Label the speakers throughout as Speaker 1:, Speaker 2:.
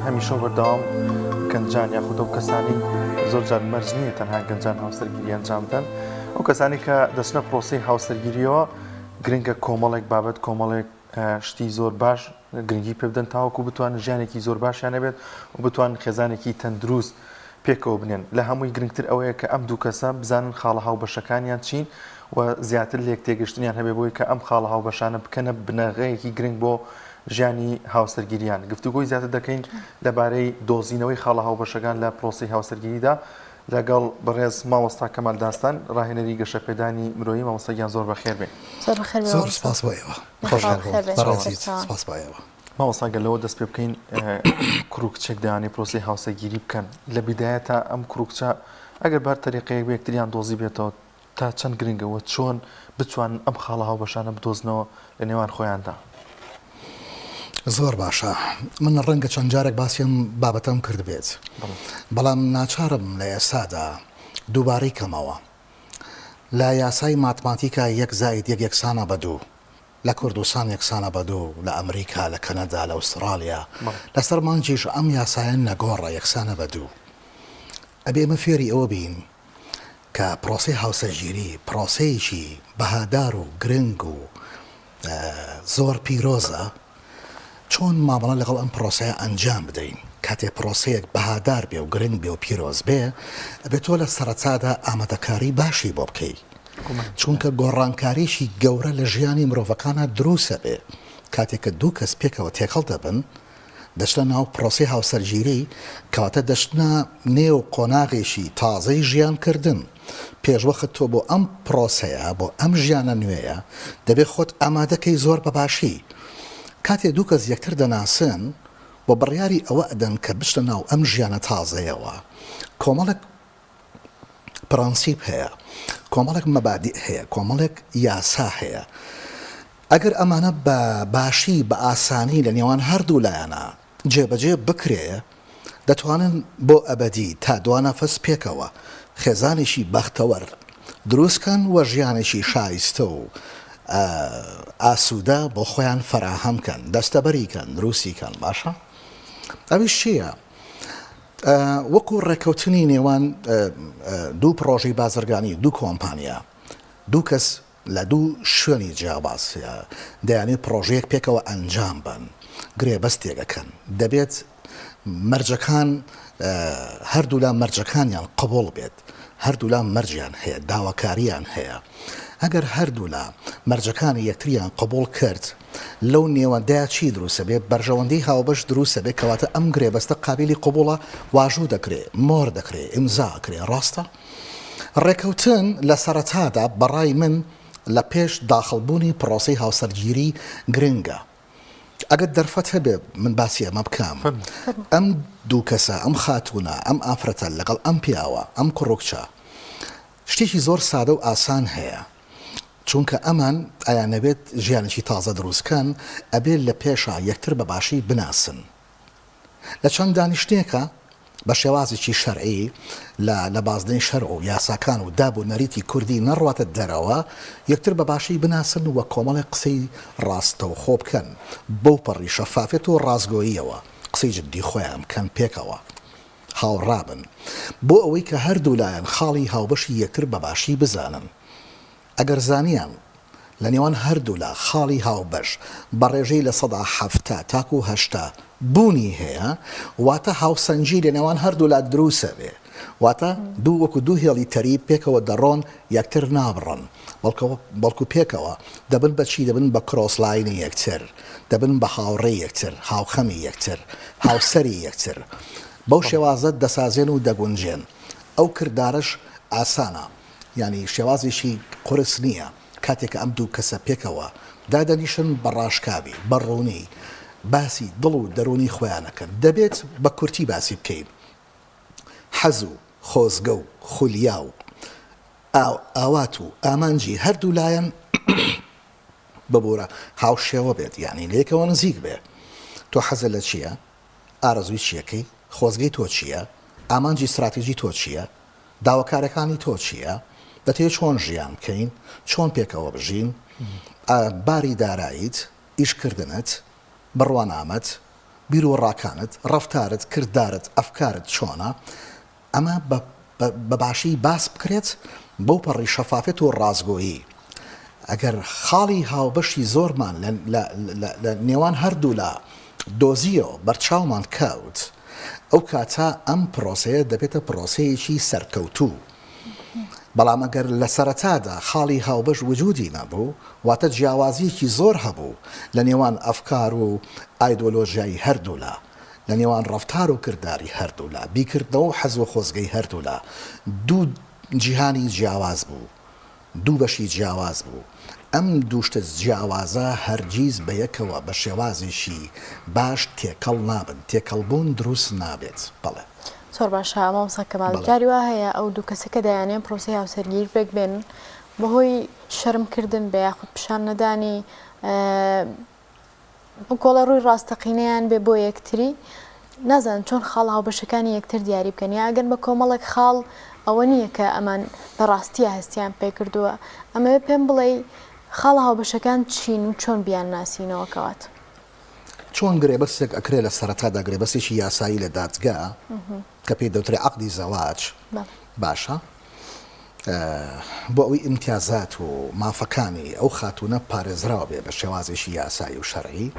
Speaker 1: هەمیشە و بەردەوام گەنجان یاخود ئەو کەسانی زۆر جار مەرج نییە تەنها گەنجان هاوسەرگیری ئەنجام بدەن ئەو کەسانی کە دەچنە پرۆسەی هاوسەرگیریەوە گرنگە کۆمەڵێک بابەت کۆمەڵێک شتی زۆر باش گرنگی پێ بدەن تاوەکو بتوانن ژیانێکی زۆر باشیان هەبێت و بتوانن خێزانێکی تەندروست پێکەوە بنێن. لە هەمووی گرنگتر ئەوەیە کە ئەم دوو کەسە بزانن خاڵە هاوبەشەکانیان چین و زیاتر لێکتێگەشتنیان هەبێ بۆی کە ئەم خاڵە هاوبەشانە بکەنە بناغەیەکی گرنگ بۆ ژیانی هاوسەرگیریان. گفتوگۆی زیاتر دەکەین لەبارەی دۆزینەوەی خاڵە هاوبەشەکان لە پرۆسەی هاوسەرگیریدا لەگەڵ بەڕێز مامۆستا کەمال داستان ڕاهێنەری گەشەپێدانی مرۆیی. مامۆستا گیان زۆر بەخێر بێی.
Speaker 2: زۆر بەخێر بێی
Speaker 3: زۆر
Speaker 2: مامۆستا.
Speaker 3: سپاس بۆ ئێوە.
Speaker 2: خۆشحاڵ
Speaker 3: خۆشحاڵ بووم.
Speaker 2: بەخێر بێی.
Speaker 3: بەڕێزیت
Speaker 2: سەرچاوان.
Speaker 3: سپاس بۆ ئێوە.
Speaker 1: مامۆستا گەر لەوە دەست پێ بکەین کوڕ و کچێک دەیانەوێت پرۆسەی هاوسەرگیری بکەن لە بیدایەتا ئەم کوڕ و کچە ئەگەر بە هەر تەریقەیەک بێ یەکتریان دۆزیبێتەوە تا چەند گرنگە و چۆن بتوانن ئەم خاڵە هاوبەشانە بدۆزنەوە لە نێوان خۆیاندا؟
Speaker 3: زۆر باشە من ڕەنگە چەند جارێک باسی ئەم بابەتەم کردبێت بەڵام ناچارم لە ئێستادا دووبارەی کەمەوە لە یاسای ماتماتیکا یەک زائید یەک یەکسانە بە دوو لە کوردستان یەکسانە بە دوو، لە ئەمریکا، لە کەنەدا، لە ئوستڕاڵیا، لەسەر مانگیش ئەم یاسایە نەگۆڕە، یەکسانە بە دوو. ئەبێ ئێمە فێری ئەوە بین کە پرۆسەی هاوسەرگیری پرۆسەیەکی بەهادار و گرنگ و زۆر پیرۆزە، چۆن مامەڵە لەگەڵ ئەم پرۆسەیە ئەنجام بدەین؟ کاتێ پرۆسەیەک بەهادار بێ و گرنگ بێ و پیرۆز بێ، ئەبێ تۆ لە سەرەتادا ئامادەکاری باشی بۆ بکەی. چونکە گۆڕانکاریی گەورە لە ژیانی مرۆڤەکانا دروست ئەبێ کاتێک کە دوو کەس پێکەوە تێکەڵ دەبن، دەچنە ناو پرۆسەی هاوسەرگیری، کەواتە دەچنە نێو قۆناغێکی تازەی ژیانکردن. پێشوەخت تۆ بۆ ئەم پرۆسەیە، بۆ ئەم ژیانە نوێیە دەبێ خۆت ئامادەکەی زۆر بە باشی. کاتێ دوو کەس یەکتر دەناسن و بڕیاری ئەوە ئەدەن کە بچنە ناو ئەم ژیانە تازەیەوە، کۆمەڵێک پرەنسیپ هەیە، کۆمەڵێک مەبادیء هەیە، کۆمەڵێک یاسا هەیە. ئەگەر ئەمانە بە باشی، بە ئاسانی لە نێوان هەردوو لایەنا جێبەجێ بکرێ، دەتوانن بۆ ئەبەدی تا دوا نەفەس پێکەوە خێزانێکی بەختەوەر دروست کەن و ژیانێکی شایستە و ئاسوودە بۆ خۆیان فەراهەم کەن، دەستەبەری کەن، دروستی کەن. باشە ئەویش چییە؟ وەکو ڕێککەوتنی نێوان دوو پڕۆژەی بازرگانی، دوو کۆمپانیا، دوو کەس لە دوو شوێنی جیاواز دەیانەوێت پڕۆژەیەک پێکەوە ئەنجام بەن، گرێبەستێک ئەکەن، دەبێت مەرجەکان هەردوولا مەرجەکانیان قبوڵ بێت، هەردوولا مەرجیان هەیە، داواکارییان هەیە، ئەگەر هەردوولا مەرجەکانی یەکتریان قبوڵ کرد، لەو نێوەندەیا چی دروست ئەبێ؟ بەرژەوەندی هاوبەش دروست ئەبێ، کەواتە ئەم گرێبەستە قابیلی قبوڵە، واژوو دەکرێ، مۆر دەکرێ، ئیمزا ئەکرێ، ڕاستە؟ ڕێکەوتن لە سەرەتادا بە ڕای من لە پێش داخڵ بوونی پڕۆسەی هاوسەرگیری گرنگە. ئەگەر دەرفەت هەبێ من باسی ئەمە بکەم، ئەم دوو کەسە، ئەم خاتوونە، ئەم ئافرەتە لەگەڵ ئەم پیاوە، ئەم کوڕ و کچە، شتێکی زۆر سادە و ئاسان هەیە، چونکە ئەمان ئەیانەوێت ژیانێکی تازە دروست کەن، ئەبێ لە پێشا یەکتر بە باشی بناسن. لە چەند دانیشتنێکا بە شێوازێکی شەرعی لە لە بازنەی شەرع و یاساکان و داب و نەریتی کوردی نەڕواتە دەرەوە، یەکتر بە باشی بناسن و کۆمەڵێک قسەی ڕاستەوخۆ بکەن، بەوپەڕی شەفافیەت و ڕاستگۆییەوە قسەی جدی خۆیان بکەن پێکەوە هاوڕابن بۆ ئەوەی کە هەردوولایان خاڵی هاوبەشی یەکتر بە باشی بزانن. ئەگەر زانیان لە نێوان هەردوولا خاڵی هاوبەش بە ڕێژەی 70% تاکوو 80 بوونی هەیە، واتە هاوسەنگی لە نێوان هەردوولا دروسەبێ، واتە دوو وەکوو دوو هێڵی تەریب پێکەوە دەڕۆن یەکتر نابڕن، بەڵکو پێکەوە دەبن بە چی؟ دەبن بە cross line ی یەکتر، دەبن بە هاوڕێی یەکتر، هاوخەمی یەکتر، هاوسەری یەکتر. بەو شێوازە دەسازێن و دەگونجێن. ئەو کردارەش ئاسانە. یانی شێوازێکی قورس نییە، کاتێک کە ئەم دوو کەسە پێکەوە دادەنیشن بە ڕاشکاوی، بە ڕوونی باسی دڵ و دەروونی خۆیان ئەکەن. دەبێت بە کورتی باسی بکەین. حەز و خۆزگە و خولیا و ئاوات و ئامانجی هەردوو لایەن ببورە هاوشێوە بێت، یانی لەیەکەوە نزیک بێ. تۆ حەزت لە چییە؟ ئارەزووی چییەکەی؟ خۆزگەی تۆ چییە؟ ئامانجی ستراتیجی تۆ چییە؟ داواکارەکانی تۆ چییە؟ دەتەوێت چۆن ژیان بکەین؟ چۆن پێکەوە بژین؟ باری داراییت، ئیشکردنت، بڕوانامەت، بیروڕاکانت، ڕەفتارت، کردارت، ئەفکارت چۆنە، ئەمە بە باشی باس بکرێت بەو پەڕی شەفافێت و ڕاستگۆیی. ئەگەر خاڵی هاوبەشی زۆرمان لە نێوان هەردوولا دۆزییەوە، بەرچاومان کەوت، ئەو کاتە ئەم پرۆسەیە دەبێتە پرۆسەیەکی سەرکەوتوو. بەڵام ئەگەر لە سەرەتادا خاڵی هاوبەش وجودی نەبوو، واتە جیاوازییەکی زۆر هەبوو لە نێوان ئەفکار و ئایدۆلۆژیای هەردوولا، لە نێوان ڕەفتار و کرداری هەردوولا، بیرکردنەوە و حەز و خۆزگەی هەردوولا، دوو جیهانی جیاواز بوو. دوو بەشی جیاواز بوو، ئەم دوو شتە جیاوازە هەرگیز بە یەکەوە بە شێوازێکی باش تێکەڵ نابن، تێکەڵبوون دروست نابێت. بەڵێ.
Speaker 2: زۆر باشە مامۆستا کەمال،
Speaker 3: بەڵێ.
Speaker 2: جاری وا هەیە ئەو دوو کەسە کە دەیانەوێن پرۆسەی هاوسەرگیری پێک بێنن بەهۆی شەرم کردن بێ یاخود پیشان نەدانی بکۆڵە ڕووی ڕاستەقینەیان بێ بۆ یەکتری نازانن چۆن خاڵ هاوبەشەکانی یەکتر دیاری بکەن یا ئەگەر بە کۆمەڵێک خاڵ ئەوە نییە کە ئەمان لە ڕاستیە هەستیان پێکردووە ئەمەوێ پێم بڵێ خاڵە هاوبەشەکان چین و چۆن بیان ناسینەوە کەوات.
Speaker 3: چۆن گرێبەستێک ئەکرێ لە سەرەتادا گرێبەستێکی یاسایی لە دادگا کە پێی دەوترێ عەقدی زەواج باشە بۆ ئەوەی ئیمتیازات و مافەکانی ئەو خاتوونە پارێزراو بێ بە شێوازێکی یاسایی و شەرعی،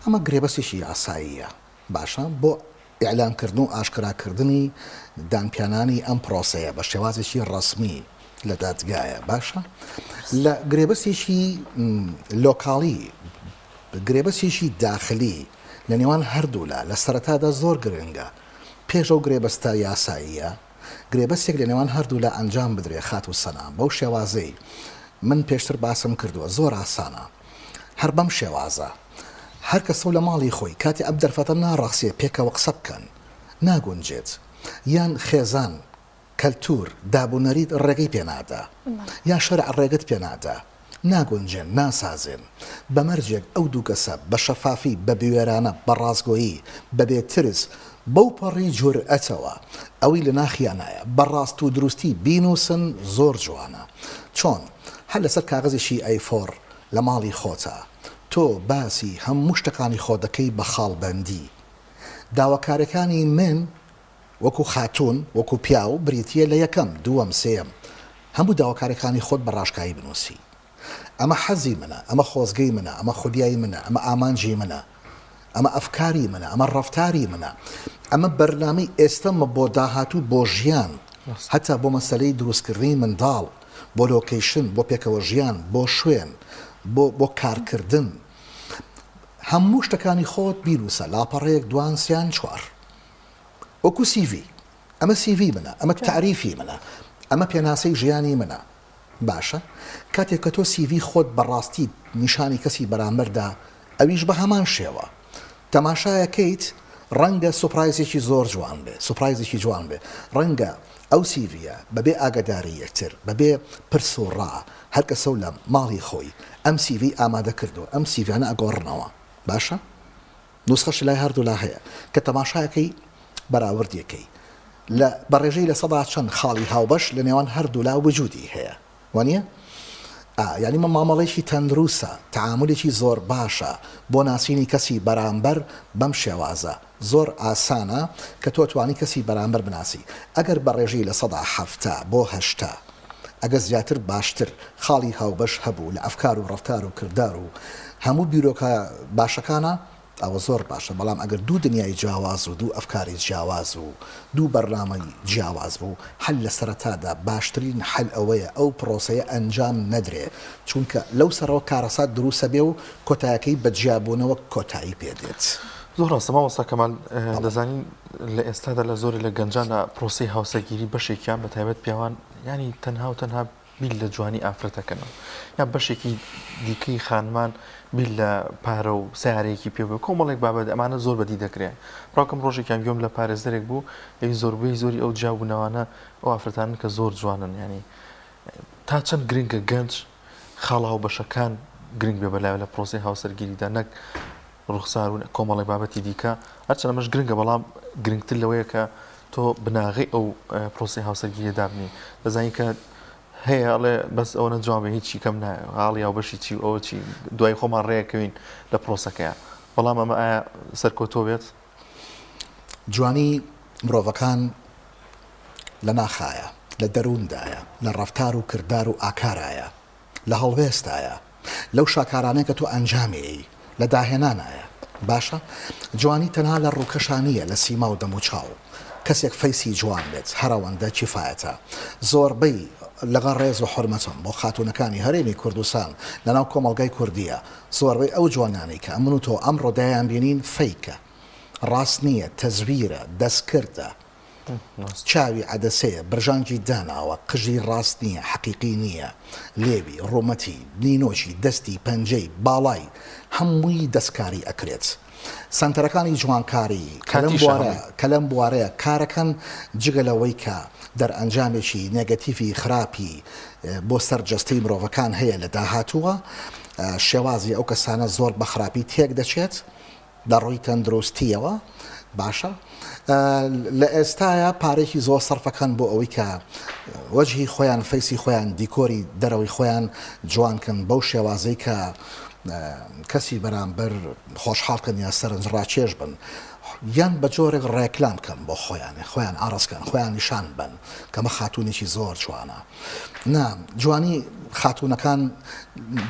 Speaker 3: ئەمە گرێبەستێکی یاساییە باشە بۆ ئیعلانکردن و ئاشکراکردنی دانپیانانی ئەم پرۆسەیە بە شێوازێکی ڕەسمی لە دادگایە باشە لە گرێبەستێکی لۆکاڵی گرێبەستێکی داخلی لە نێوان هەردوولا لە سەرەتادا زۆر گرنگە پێش ئەو گرێبەستە یاساییە گرێبەستێک لە نێوان هەردوولا ئەنجام بدرێ خاتوو سەنا بەو شێوازەی من پێشتر باسم کردووە زۆر ئاسانە هەر بەم شێوازە هەر کەسەو لە ماڵی خۆی کاتێ ئەم دەرفەتە ناڕەخسێ پێکەوە قسە بکەن ناگونجێت یان خێزان کەلتور داب و نەریت ڕێگەی پێ نادا یان شەرع ڕێگەت پێ نادا ناگونجێن، ناسازێن. بە مەرجێک ئەو دوو کەسە بە شەفافی، بە بوێرانە، بە ڕاستگۆیی، بە بێ ترس، بەو پەڕی جورئەتەوە ئەوەی لە ناخیانایە بە ڕاست و دروستی بینووسن زۆر جوانە. چۆن؟ هەر لەسەر کاغەزێکی A four لە ماڵی خۆتا تۆ باسی هەموو شتەکانی خۆت دەکەی بە خاڵبەندی. داواکاریەکانی من وەکو خاتوون، وەکو پیاو، بریتییە لە یەکەم، دووەم، سێیەم. هەموو داواکاریەکانی خۆت بە ڕاشکاوی بنووسی. ئەمە حەزی منە، ئەمە خۆزگەی منە، ئەمە خولیای منە، ئەمە ئامانجی منە، ئەمە ئەفکاری منە، ئەمە ڕەفتاری منە، ئەمە بەرنامەی ئێستەمە بۆ داهاتوو، بۆ ژیان، هەتا بۆ مەسەلەی دروستکردنی منداڵ، بۆ location، بۆ پێکەوە ژیان، بۆ شوێن، بۆ بۆ کارکردن. هەموو شتەکانی خۆت بینووسە، لاپەڕەیەک، دوان، سیان، چوار. وەکو CV ئەمە CV منە ئەمە تاریفی منە ئەمە پێناسەی ژیانی منە باشە کاتێک کە تۆ CV خۆت بەڕاستی نیشانی کەسی بەرامبەردا ئەویش بە هەمان شێوە تەماشایەکەیت ڕەنگە surprise ێکی زۆر جوان بێ surprise ێکی جوان بێ ڕەنگە ئەو CV یە بەبێ ئاگداری یەکتر بەبێ پرس و ڕا هەر کەسە و لە ماڵی خۆی ئەم CV ئامادە کردو ئەم CV انە ئەگۆڕنەوە باشە نوسخەش لای هەردوولا هەیە کە تەماشاکەی بەراوردیەکەی لە بە ڕێژەی چەند خاڵی هاوبەش لە نێوان هەردوولا وجودی هەیە وانیە؟ ئا یانی مە مامەڵەیەکی تەندروسە تەعامولێکی زۆر باشە بۆ ناسینی کەسی بەرامبەر بەم شێوازە زۆر ئاسانە کە تۆ توانی کەسی بەرامبەر بناسی ئەگەر بە ڕێژەی 70% بۆ 80 ئەگەر زیاتر باشتر خاڵی هاوبەش هەبوو لە ئەفکار و ڕەفتار و کردار و هەموو بیرۆکە باشەکانا ئەوە زۆر باشە بەڵام ئەگەر دوو دنیای جیاواز و دوو ئەفکاری جیاواز و دوو بەرنامەی جیاواز بوو حەل لە سەرەتادا باشترین حەل ئەوەیە ئەو پرۆسەیە ئەنجام نەدرێ چونکە لەو سەرەوە کارەسات دروسەبێ و کۆتایەکەی بە جیابوونەوە کۆتایی پێ دێت.
Speaker 1: زۆر ڕاستە مامۆستا کەمال دەزانین لە ئێستادا لە زۆری لە گەنجاندا پرۆسەی هاوسەرگیری بەشێکیان بە تایبەت پیاوان ینی تەنها و تەنها بیر لە جوانی ئافرەتەکەنەوە یان بەشێکی دیکەی خانمان بیر لە پارە و سیارەیەکی پێ بوو کۆمەڵێک بابەت ئەمانە زۆر بەدی دەکرێن ڕاکەم ڕۆژێکیان گوێم لە پارێزەرێک بوو ئەی زۆربەی زۆری ئەو جیابوونەوانە ئەو ئافرەتانن کە زۆر جوانن ینی تا چەند گرنگە گەنج خاڵ هاوبەشەکان گرنگ بێ بەلایەوە لە پرۆسەی هاوسەرگیریدا نەک ڕوخسار و کۆمەڵێک بابەتی دیکە هەرچەند ئەمەش گرنگە بەڵام گرنگتر لەوەیە کە تۆ بناغەی ئەو پرۆسەی هاوسەرگیریە دابنی دەزانی کە هەیە ئەڵێ بەس ئەوەنە جوان بێ هیچی کەم نایە حاڵی هاوبەشی چی و ئەوە چی دوای خۆمان ڕێکەوین لە پرۆسەکەیە. بەڵام ئەمە ئایا سەرکەوتوو بێت؟
Speaker 3: جوانی مرۆڤەکان لە ناخایە، لە دەرووندایە، لە ڕەفتار و کردار و ئاکارایە، لە هەڵوێستایە، لەو شاکارانەی کە تۆ ئەنجامی ئەی، لە داهێنانایە. باشە جوانی تەنها لە ڕووکەشا نییە، لە سیما و دەموچاو. کەسێک face ی جوان بێت هەرئەوەندە کیفایەتە. زۆربەی، لەگەڵ ڕێز و حورمەتم بۆ خاتوونەکانی هەرێمی کوردستان لەناو کۆمەڵگای کوردییە، زۆربەی ئەو جوانیانەی کە من و تۆ ئەمڕۆ دەیانبینین fake ە. ڕاست نییە، تەزویرە، دەستکردە. چاوی عەدەسەیە، برژانگی داناوە، قژی ڕاست نییە، حەقیقی نییە، لێوی، ڕوومەتی، نینۆکی، دەستی، پەنجەی، باڵای، هەمووی دەستکاری ئەکرێت. سەنتەرەکانی جوانکاری کە لەم بوارە کە لەم بوارەیە کارەکەن جگە لەوەی کە دەرئەنجامێکی نێگەتیڤی خراپی بۆ سەر جەستەی مرۆڤەکان هەیە لە داهاتووە، شێوازی ئەو کەسانە زۆر بە خراپی تێکدەچێت. لە ڕووی تەندروستیەوە باشە لە ئێستایا پارێکی زۆر سەرفەکەن بۆ ئەوەی کە وەجهی خۆیان face ی خۆیان دیکۆری دەرەوەی خۆیان جوانکەن بەو شێوازەی کە کەسی بەرامبەر خۆشحاڵکەن یا سەرنج ڕاکێش بن یان بە جۆرێک ڕێکلام کەن بۆ خۆیان خۆیان عەرزکەن خۆیان نیشان بن کەمە خاتونێکی زۆر جوانە نا جوانی خاتونەکان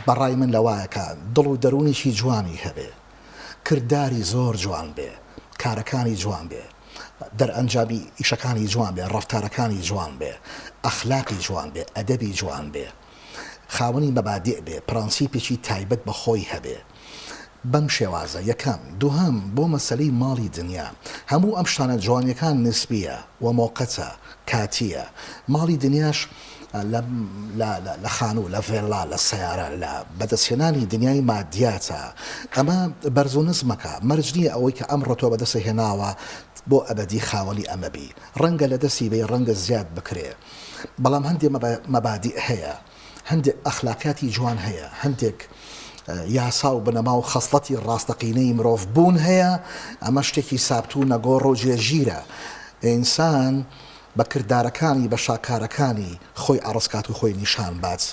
Speaker 3: بەڕای من لەوایە کە دڵ و دەروونێکی جوانی هەبێ کرداری زۆر جوان بێ، کارەکانی جوان بێ، دەرئەنجامی ئیشەکانی جوان بێ، ڕەفتارەکانی جوان بێ، ئەخلاقی جوان بێ، ئەدەبی جوان بێ، خاوەنی مەبادیء بێ، پرەنسیپێکی تایبەت بە خۆی هەبێ. بەم شێوازە یەکەم. دووهەم، بۆ مەسەلەی ماڵی دنیا، هەموو ئەم شتانە جوانیەکان نسبیە و مۆقەتە، کاتیە. ماڵی دنیاش لە لە لە خانوو، لە ڤێللا، لە سەیارە، لە بەدەستهێنانی دنیای مادیاتە. ئەمە بەرز و نزمەکە. مەرج نییە ئەوەی کە ئەمڕۆ تۆ بەدەستت هێناوە بۆ ئەبەدی خاوەنی ئەمە بی. ڕەنگە لە دەستی بەی، ڕەنگە زیاد بکرێ. بەڵام هەندێ مەبادیء هەیە، هەندێک ئەخلاقیاتی جوان هەیە، هەندێک یاسا و بنەما و خەسڵەتی ڕاستەقینەی مرۆڤ بوون هەیە، ئەمە شتێکی سابت و نەگۆڕ و جێگیرە. ئینسان بە کردارەکانی، بە شاکارەکانی خۆی عەڕز کات و خۆی نیشان بات،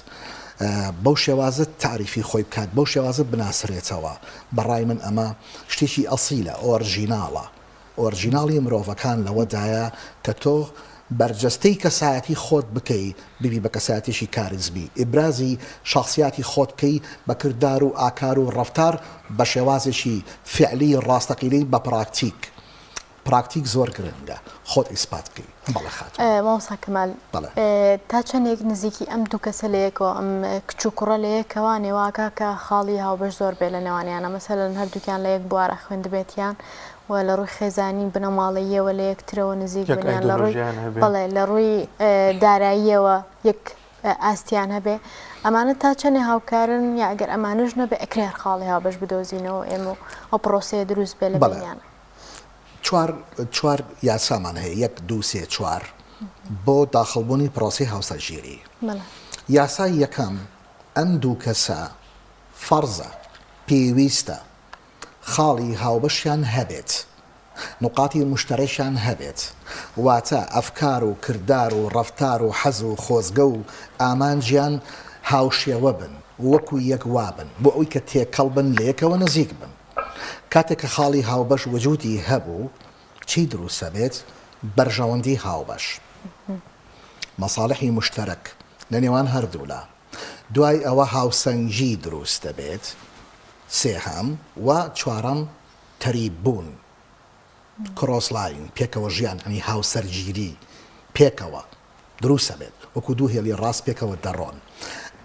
Speaker 3: بەو شێوازە تاریفی خۆی بکات، بەو شێوازە بناسرێتەوە، بە ڕای من ئەمە شتێکی ئەسیلە، ئۆرژیناڵە. ئۆرژیناڵی مرۆڤەکان لەوەدایە کە تۆ بەرجەستەی کەسایەتی خۆت بکەی، ببی بە کەسایەتیی کاریزمی، ئیبرازی شەخسیاتی خۆت بکەی بە کردار و ئاکار و ڕەفتار بە شێوازێکی فیعلی ڕاستەقینەی بە پراکتیک. پراکتیک زۆر گرنگە خۆت ئیسپات بکەی. بەڵێ خاتوون.
Speaker 2: مامۆستا کەمال
Speaker 3: بەڵێ.
Speaker 2: تا چەندێک نزیکی ئەم دوو کەسە لە یەکەوە ئەم کچ و کوڕە لە یەکەوە نێواکە کە خاڵی هاوبەش زۆر بێ لە نێوانیانە مەسەلەن هەردووکیان لە یەک بوارە خوێندبێتیان و لە ڕووی خێزانی بنەماڵەییەوە لە یەکترەوە نزیک
Speaker 1: یەک
Speaker 2: بن یان لە ڕووی
Speaker 1: ئایدۆلۆژیایان هەبێ.
Speaker 2: بەڵێ لە ڕووی داراییەوە یەک ئاستیان هەبێ ئەمانە تا چەندێ هاوکارن یا ئەگەر ئەمانەش نەبێ ئەکرێ هەر خاڵی هاوبەش بدۆزینەوە ئێمە و ئەو پرۆسەیە دروست بێ لە
Speaker 3: بەڵێ.
Speaker 2: بەینیانە.
Speaker 3: چوار چوار یاسامان هەیە یەک دوو سێ چوار بۆ داخڵبوونی پرۆسەی هاوسەرگیری.
Speaker 2: بەڵێ.
Speaker 3: یاسای یەکەم ئەم دوو کەسە فەرزە پێویستە خاڵی هاوبەشیان هەبێت، نوقاتی موشتەرەکیان هەبێت، واتە ئەفکار و کردار و ڕەفتار و حەز و خۆزگە و ئامانجیان هاوشێوە بن و وەکو یەک وابن، بۆ ئەوەی کە تێکەڵ بن لەیەکەوە نزیک بن. کاتێک کە خاڵی هاوبەش وجودی هەبوو، چی دروست ئەبێت؟ بەرژەوەندی هاوبەش، مەساڵحی موشتەرەک، لە نێوان هەردوولا. دوای ئەوە هاوسەنگی دروست دەبێت، سێهەم، و چوارەم تەریب بوون، cross line، پێکەوە ژیان، یانی هاوسەرگیری پێکەوە دروست ئەبێت، وەکو دوو هێڵی ڕاست پێکەوە دەڕۆن.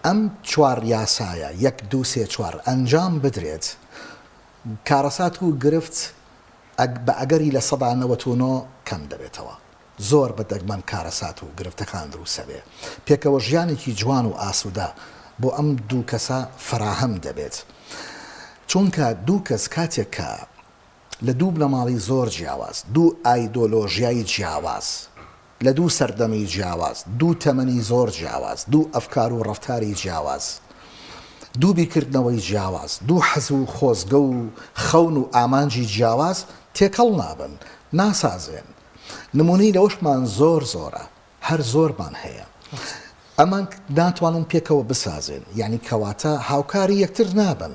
Speaker 3: ئەم چوار یاسایە، یەک، دوو، سێ، چوار، ئەنجام بدرێت، کارەسات و گرفت بە ئەگەری 99% کەم دەبێتەوە. زۆر بە دەگمەن کارەسات و گرفتەکان دروستەبێ. پێکەوە ژیانێکی جوان و ئاسودە بۆ ئەم دوو کەسە فەراهەم دەبێت. چونکە دوو کەس کاتێک کە لە دوو بنەماڵەی زۆر جیاواز، دوو ئایدۆلۆژیای جیاواز، لە دوو سەردەمی جیاواز، دوو تەمەنی زۆر جیاواز، دوو ئەفکار و ڕەفتاری جیاواز، دوو بیرکردنەوەی جیاواز، دوو حەز و خۆزگە و خەون و ئامانجی جیاواز تێکەڵ نابن، ناسازێن. نمونەی لەوەشمان زۆر زۆرە هەر زۆرمان هەیە ئەمان ناتوانن پێکەوە بسازێن یعنی کەواتە هاوکاری یەکتر نابن.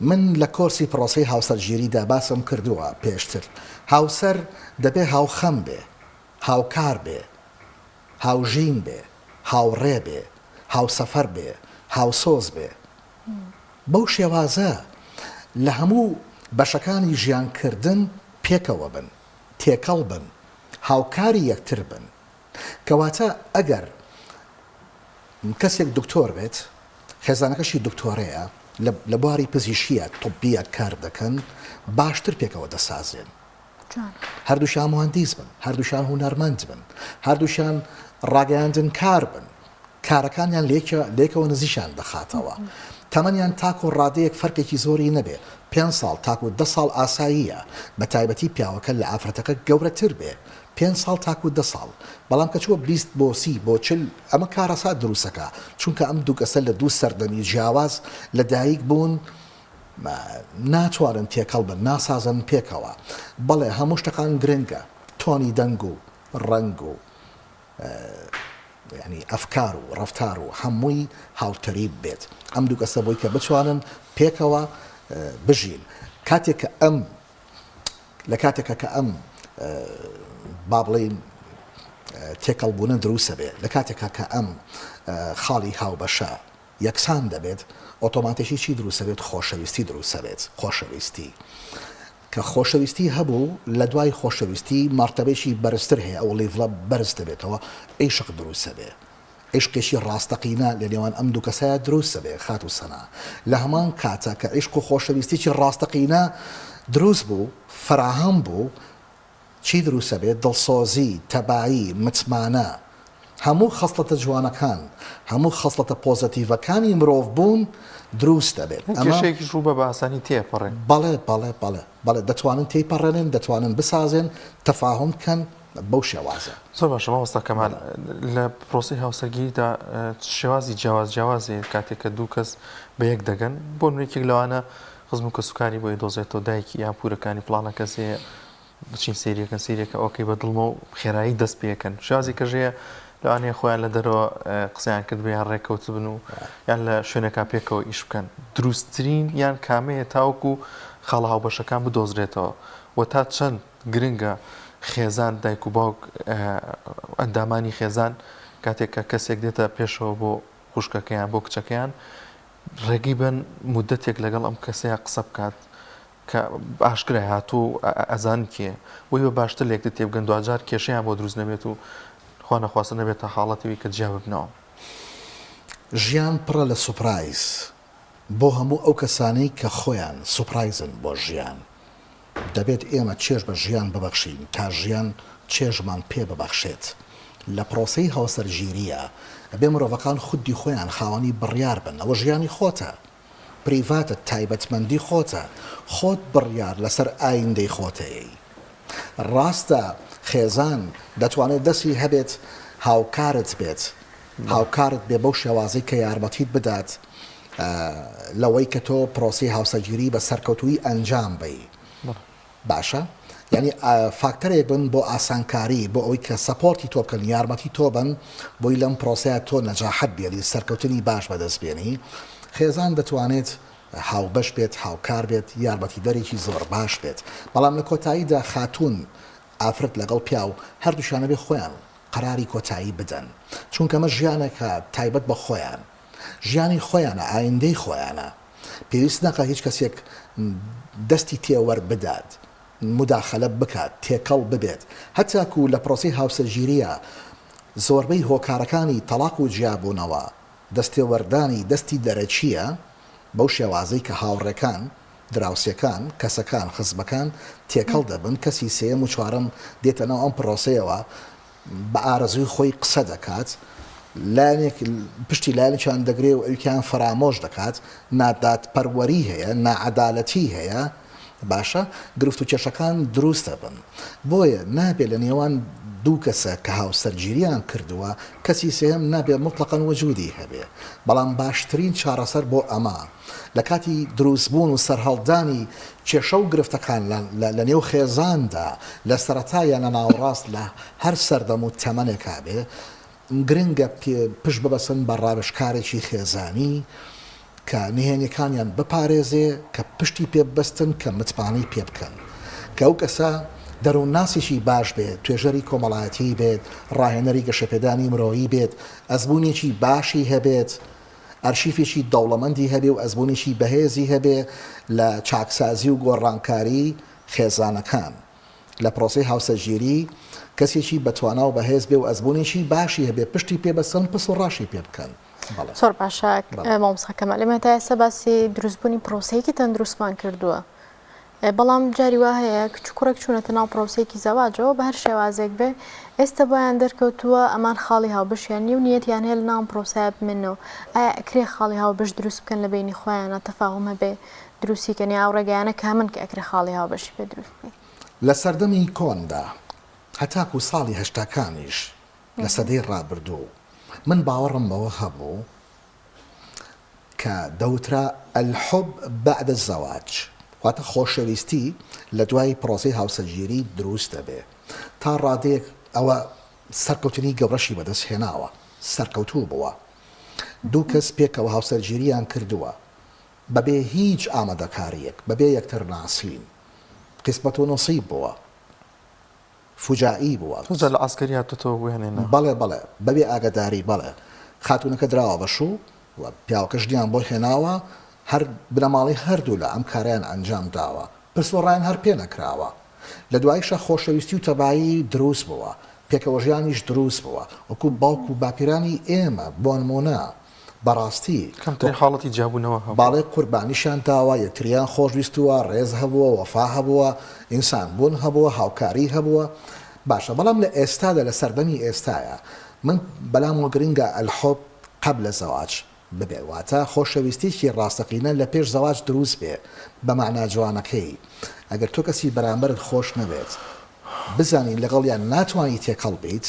Speaker 3: من لە کۆرسی پڕۆسەی هاوسەرگیریدا باسم کردووە پێشتر، هاوسەر دەبێ هاوخەم بێ، هاوکار بێ، هاوژین بێ، هاوڕێ بێ، هاوسەفەر بێ، هاوسۆز بێ. بەو شێوازە لە هەموو بەشەکانی ژیانکردن پێکەوە بن، تێکەڵ بن، هاوکاری یەکتر بن. کەواتە ئەگەر کەسێک دکتۆر بێت، خێزانەکەشی دکتۆرەیە، لە بواری پزیشکییە، طبیە، کار دەکەن، باشتر پێکەوە دەسازێن. هەردووکیان موهەندیس بن، هەردووکیان هونەرمەند بن، هەردووکیان ڕاگەیاندنکار بن، کارەکانیان لەیەکەوە نزیکیان دەخاتەوە. تەمەنیان تاکو ڕادەیەک فەرقێکی زۆری نەبێ، پێنج ساڵ تاکو دە ساڵ ئاساییە، بە تایبەتی پیاوەکە لە ئافرەتەکە گەورەتر بێ، پێنج ساڵ تاکو دە ساڵ، بەڵام کە چووە 20 بۆ 30 بۆ 40 ئەمە کارەسات دروستەکا، چونکە ئەم دوو کەسە لە دوو سەردەمی جیاواز لە دایک بوون، ناتوانن تێکەڵ بن، ناسازن پێکەوە. بەڵێ هەموو شتەکان گرنگە، tone ی دەنگ و ڕەنگ و یانی ئەفکار و ڕەفتار و هەمووی هاوتەریب بێت. ئەم دوو کەسە بۆی کە بتوانن پێکەوە بژین. کاتێک کە ئەم لە کاتێکا کە ئەم با بڵێین تێکەڵبوونە دروستە بێ، لە کاتێکا کە ئەم خاڵی هاوبەشە یەکسان دەبێت، ئۆتۆماتیکی چی دروست دەبێت؟ خۆشەویستی دروست دەبێت، خۆشەویستی. کە خۆشەویستی هەبوو، لە دوای خۆشەویستی مەرتەبەیەکی بەرزتر هەیە، ئەو level ە بەرز دەبێتەوە، عیشق دروست دەبێت. عیشقێکی ڕاستەقینە لە نێوان ئەم دوو کەسەیا دروست دەبێت، خاتوو سەنا. لە هەمان کاتا کە عیشق و خۆشەویستیی ڕاستەقینە دروست بوو، فەراهەم بوو، چی دروست ئەبێت، دڵسۆزی، تەبایی، متمانە، هەموو خەسڵەتە جوانەکان، هەموو خەسڵەتە پۆزەتیڤەکانی مرۆڤ بوون دروست ئەبێت.
Speaker 1: هەر ئەمە کێشەیەکیش ڕووبا بە ئاسانی تێئەپەڕێن.
Speaker 3: بەڵێ، بەڵێ، بەڵێ، بەڵێ، دەتوانن تێیپەڕێنن، دەتوانن بسازێن، تەفاهوم بکەن بەو شێوازە.
Speaker 1: زۆر باشە مامۆستا کەمال، لە پرۆسەی هاوسەرگیریدا شێوازی جیاواز جیاواز هەیە کاتێک کە دوو کەس بە یەک دەگەن، بۆ نموونە یەکێک لەوانە خزم و کەسوکاری بۆی دۆزێتەوە دایکی یان پورەکانی فڵانە کەس هەیە بچین سەیریەکەن سەیریەکە okay بە دڵمە و خێرایی دەست پێکەن شازی کەژەیە لەوانەیە خۆیان لە دەرەوە قسەیان کرد یان ڕێککەوتبن و یان لە شوێنەکە پێکەوە ئیش بکەن دروستترین یان کامەیە تاوەکو خاڵە هاوبەشەکان بدۆزرێتەوە و تا چەند گرنگە خێزان دایک و باوک ئەندامانی خێزان کاتێک کە کەسێک دێتە پێشەوە بۆ خوشکەکەیان بۆ کچەکەیان ڕێگەی بەن مودەتێک لەگەڵ ئەم کەسەیا قسە بکات کە ئاشکرای هاتوو و ئەزان کێ بۆی بە باشتر لێکتر تێبگەن دواجار کێشەیان بۆ دروست نەبێت و خوا نەخواستە نەبێتە حاڵەتی کە جیا ببنەوە.
Speaker 3: ژیان پڕە لە سوپرایز بۆ هەموو ئەو کەسانەی کە خۆیان سوپرایزن بۆ ژیان. دەبێت ئێمە چێژ بە ژیان ببەخشین تا ژیان چێژمان پێ ببەخشێت. لە پرۆسەی هاوسەرگیرییا ئەبێ مرۆڤەکان خودی خۆیان خاوەنی بڕیار بن، ئەوە ژیانی خۆتە، پریڤاتە، تایبەتمەندی خۆتە، خۆت بڕیار لەسەر ئایندەی خۆتەیەی. ڕاستە خێزان دەتوانێت دەستی هەبێت هاوکارت بێت، هاوکارت بێ بەو شێوازەی کە یارمەتیت بدات لەوەی کە تۆ پرۆسەی هاوسەرگیری بە سەرکەوتوویی ئەنجام بەی باشە یعنی فاکتەرێک بن بۆ ئاسانکاری بۆ ئەوەی کە support ی تۆ بکەن یارمەتی تۆ بن بۆی لەم پرۆسەیە تۆ نەجاحەت بێنی سەرکەوتنی باش بەدەست بێنی خێزان دەتوانێت هاوبەش بێت هاوکار بێت یارمەتیدەرێکی زۆر باش بێت بەڵام لە کۆتاییدا خاتوون ئافرەت لەگەڵ پیاو هەردووکیان ئەبێ خۆیان قەراری کۆتایی بدەن چونکە ئەمە ژیانێکە تایبەت بە خۆیان ژیانی خۆیانە ئایندەی خۆیانە پێویست ناکات هیچ کەسێک دەستی تێوەر بدات موداخەلە بکات تێکەڵ ببێت هەتاکو لە پرۆسەی هاوسەرگیریە زۆربەی هۆکارەکانی تەڵاق و جیابوونەوە دەستێوەردانی دەستی دەرەکیە بەو شێوازەی کە هاوڕێکان دراوسێکان، کەسەکان، خزمەکان تێکەڵ دەبن، کەسی سێیەم و چوارەم دێتە ناو ئەم پرۆسەیەوە، بە ئارەزووی خۆی قسە دەکات، لایەنێک پشتی لایەنێکیان دەگرێ و ئەویکیان فەرامۆش دەکات، نادادپەروەری هەیە، ناعەدالەتی هەیە، باشە گرفت و کێشەکان دروست دەبن. بۆیە نابێ لە نێوان دوو کەسە کە هاوسەرگیریان کردووە، کەسی سێیەم نابێ موتڵەقەن وجودی هەبێ. بەڵام باشترین چارەسەر بۆ ئەمە، لە کاتی دروستبوون و سەرهەڵدانی کێشە و گرفتەکان لە نێو خێزاندا لە سەرەتا یان لە ناوەڕاست لە هەر سەردەم و تەمەنێکا بێ گرنگە پشت ببەستن بە ڕاوێژکارێکی خێزانی. کە نهێنیەکانیان بپارێزێ، کە پشتی پێ ببەستن، کە متمانەی پێ بکەن. کە ئەو کەسە دەروونناسێکی باش بێت، توێژەری کۆمەڵایەتیی بێت، ڕاهێنەری گەشەپێدانی مرۆیی بێت، ئەزموونێکی باشی هەبێت، ئەرشیفێکی دەوڵەمەندی هەبێ و ئەزموونێکی بەهێزی هەبێ لە چاکسازی و گۆڕانکاری خێزانەکان. لە پرۆسەی هاوسەرگیری کەسێکی بەتوانا و بەهێز بێ و ئەزموونێکی باشی هەبێ، پشتی پێ بەستن، پس و ڕاشی پێ بکەن. بەڵێ.
Speaker 2: زۆر باشە
Speaker 3: بەڵێ.
Speaker 2: مامۆستا کەمال، ئێمە تا ئێستا باسی دروستبوونی پرۆسەیەکی تەندروستمان کردووە، بەڵام جاری وا هەیە کچ و کوڕێک چوونەتە ناو پرۆسەیەکی زەواجەوە بە هەر شێوازێک بێ ئێستا بۆیان دەرکەوتووە ئەمان خاڵی هاوبەشیان نییە و نیەتیان هەیە لەناو ئەم پرۆسەیە بمێننەوە، ئایا ئەکرێ خاڵی هاوبەش دروست بکەن لە بەینی خۆیانا تەفاهوم هەبێ دروستی کەن یا ئەو ڕێگایانە کامن کە ئەکرێ خاڵی هاوبەشی پێ دروست بکەین؟
Speaker 3: لە سەردەمی کۆندا هەتاکو ساڵی هەشتاکانیش لە سەدەی ڕابردوو من باوەڕم بەوە هەبوو کە دەوترا الحب بعد الزواج واتە خۆشەویستی لە دوای پرۆسەی هاوسەرگیری دروست دەبێ تا ڕادەیەک ئەوە سەرکەوتنی گەورەشی بەدەست هێناوە سەرکەوتوو بووە دوو کەس پێکەوە هاوسەرگیریان کردووە بەبێ هیچ ئامادەکاریەک بەبێ یەکتر ناسین قیسمەت و نسیب بووە فوجائی بووە.
Speaker 1: تۆ جا لە عەسکەری هاتۆتەوە بۆ هێنێ نا.
Speaker 3: بەڵێ بەڵێ بەبێ ئاگەداری بەڵێ خاتوونەکە دراوە بە شوو و پیاوەکە ژنیان بۆ هێناوە هەر بنەماڵەی هەردوولا ئەم کارەیان ئەنجام داوە پرس و ڕایان هەر پێ نەکراوە لە دواییشا خۆشەویستی و تەبایی دروست بووە پێکەوەژیانیش دروست بووە وەکوو باوک و باپیرانی ئێمە بۆنموونە بەڕاستی
Speaker 1: کەمترین حاڵەتی جیابوونەوە هەبووە.
Speaker 3: بەڵێ قوربانیشیان داوە، یەکتریان خۆش ویستووە، ڕێز هەبووە، وەفا هەبووە، ئینسان بوون هەبووە، هاوکاری هەبووە. باشە بەڵام لە ئێستادا لە سەردەمی ئێستایا من بەلامەوە گرنگە الحب قبل الزواج ببێ واتە خۆشەویستیەکی ڕاستەقینە لە پێش زەواج دروست بێ بە مەعنا جوانەکەی ئەگەر تۆ کەسی بەرامبەرت خۆش نەوێت بزانی لەگەڵیان ناتوانی تێکەڵ بیت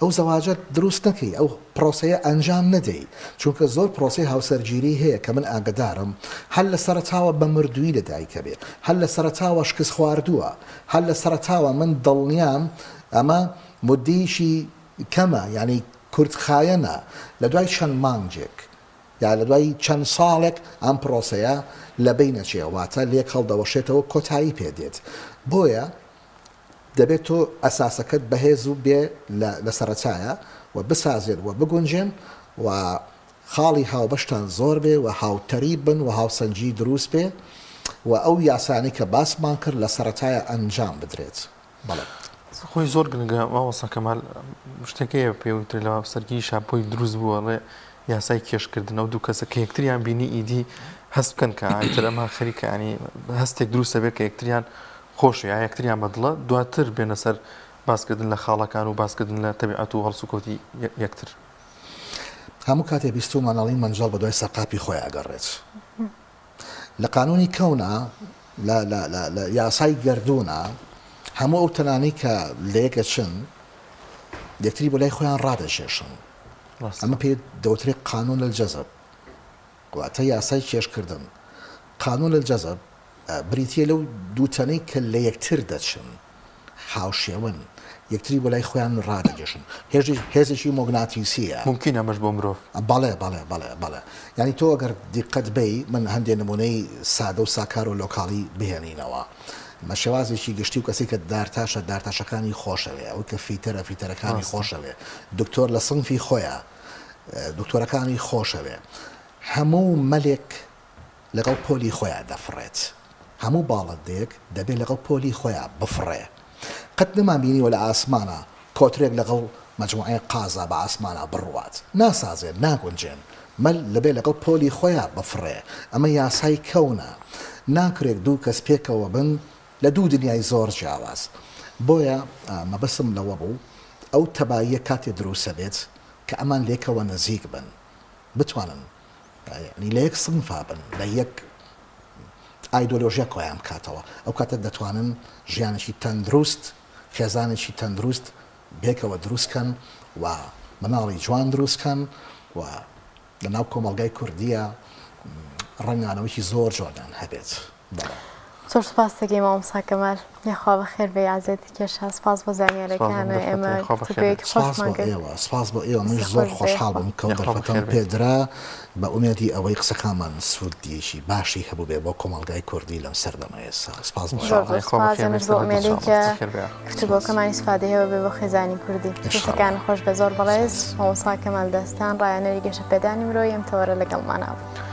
Speaker 3: ئەو زەواجە دروست نەکەی ئەو پرۆسەیە ئەنجام نەدەی چونکە زۆر پرۆسەی هاوسەرگیری هەیە کە من ئاگەدارم هەر لە سەرەتاوە بە مردووی لە دایکە بێ هەر لە سەرەتاوە شکست خواردووە هەر لە سەرەتاوە من دڵنیام ئەمە مدەیەکی کەمە یانی کورت خایەنە لە دوای چەند مانگێک یا لە دوای چەند ساڵێک ئەم پرۆسەیە لە بەین ئەچێ واتە لێک هەڵدەوەشێتەوە کۆتایی پێ دێت بۆیە دەبێت تۆ ئەساسەکەت بەهێز و بێ لە لە سەرەتایە و بسازێن و بگونجێن و خاڵی هاوبەشتان زۆر بێ و هاوتەریب بن و هاوسەنگی دروست بێ و ئەو یاسانەی کە باسمان کرد لە سەرەتایە ئەنجام بدرێت. بەڵێ.
Speaker 1: خۆی زۆر گرنگە مامۆستا کەمال شتێک هەیە پێی وترێ لە هاوسەرگیریشا بۆی دروست بووە ئەڵێ یاسای کێشکردن ئەو دوو کەسە کە یەکتریان بینی ئیدی هەست بکەن کە ئیتر ئەمە خەریکە ینی هەستێک دروست دەبێت کە یەکتریان خۆشە یا یەکتریان بەدڵە دواتر بێنە سەر باسکردن لە خاڵەکان و باسکردن لە تەبیعەت و هەڵسوکەوتی یەکتر.
Speaker 3: هەموو کاتێ بیستوومە ئەڵین مەنجەڵ بەدوای سەرقاپی خۆی ئەگەڕێت. لە قانوونی کەونا، لە لە لە لە یاسای گەردوونا هەموو ئەو تەنانەی کە لەیەک ئەچن یەکتری بۆ لای خۆیان ڕادەکێشن. ئەمە پێی دەوترێ قانون الجذب واتە یاسای کێشکردن. قانون الجذب بریتییە لەو دوو تەنەی کە لە یەکتر دەچن، هاوشێوەن، یەکتری بۆ لای خۆیان ڕادەکێشن. هێزێکی موگناتیسییە.
Speaker 1: مومکینە ئەمەش بۆ مرۆڤ؟
Speaker 3: بەڵێ، بەڵێ، بەڵێ، بەڵێ. یانی تۆ ئەگەر دیقەت بەی، من هەندێ نموونەی سادە و ساکار و لۆکاڵی بهێنینەوە. بە شێوازێکی گشتی و کەسێک کە دارتاشە، دارتاشەکانی خۆشەوێ، ئەوەی کە فیتەرە، فیتەرەکانی خۆشەوێ، دکتۆر لە سنفی خۆیا، دکتۆرەکانی خۆشەوێ. هەموو مەلێک لەگەڵ پۆلی خۆیا دەفڕێت. هەموو باڵندەیەک دەبێ لەگەڵ پۆلی خۆیا بفڕێ. قەت نەمانبینیوە لە ئاسمانا کۆترێک لەگەڵ مەجموعەیەک قازا بە ئاسمانا بڕوات. ناسازێن، ناگونجێن. مەل دەبێ لەگەڵ پۆلی خۆیا بفڕێ. ئەمە یاسای کەونە. ناکرێت دوو کەس پێکەوە بن لە دوو دنیای زۆر جیاواز. بۆیە مەبەستم لەوە بوو ئەو تەباییە کاتێ دروسەبێت کە ئەمان لێکەوە نزیک بن. بتوانن یانی لە یەک سنفا بن، لە یەک ئایدۆلۆژیا کۆیان بکاتەوە، ئەو کاتە دەتوانن ژیانێکی تەندروست، خێزانێکی تەندروست پێکەوە دروست کەن و مناڵی جوان دروست کەن و لە ناو کۆمەڵگای کوردیە ڕەنگانەوەیەکی زۆر جوانیان هەبێت. بەڵێ.
Speaker 2: زۆر سوپاست دەکەین مامۆستا کەمال یاخوا بەخێر بێی عەزێتی کێشا سوپاس بۆ زانیارەکان و ئێمە گفتوگۆیەکی
Speaker 3: سوپاس
Speaker 2: خۆشمان
Speaker 3: بۆ
Speaker 2: کرد
Speaker 3: ئێوە سوپاس بۆ ئێوە منیش
Speaker 2: دەستی
Speaker 3: زۆر
Speaker 2: خۆش بێ
Speaker 3: خۆشحاڵ
Speaker 2: یاخوا
Speaker 3: بووم کەو
Speaker 1: یاخوا
Speaker 3: دەرفەتەم
Speaker 1: بەخێر بێی.
Speaker 3: پێدرا بە ئومێدی ئەوەی قسەکانمان سوودیەکی باشی هەبووبێ بۆ کۆمەڵگای کوردی لەم سەردەمە ئێستا سوپاس بۆ
Speaker 2: زۆر
Speaker 1: ئینشاڵڵا
Speaker 2: زۆر
Speaker 1: یاخوا
Speaker 2: سوپاس
Speaker 1: بەخێر بێی
Speaker 2: ئێمەش بۆ
Speaker 1: سەرت
Speaker 2: ئومێدەی
Speaker 1: ئینشاڵڵا
Speaker 2: کە
Speaker 1: بەخێر بێ
Speaker 3: سوپاس
Speaker 2: گفتوگۆکەمان ئیسفادەی هەبێ بۆ خێزانی کوردی
Speaker 3: ئینشاڵڵا
Speaker 2: دەستەکانت خۆش بێ زۆر بەڕێز
Speaker 3: سوپاس.
Speaker 2: مامۆستا کەمال داستان ڕاهێنەری گەشەپێدانی مرۆیی ئەم تەوەرە لەگەڵمانا بوو.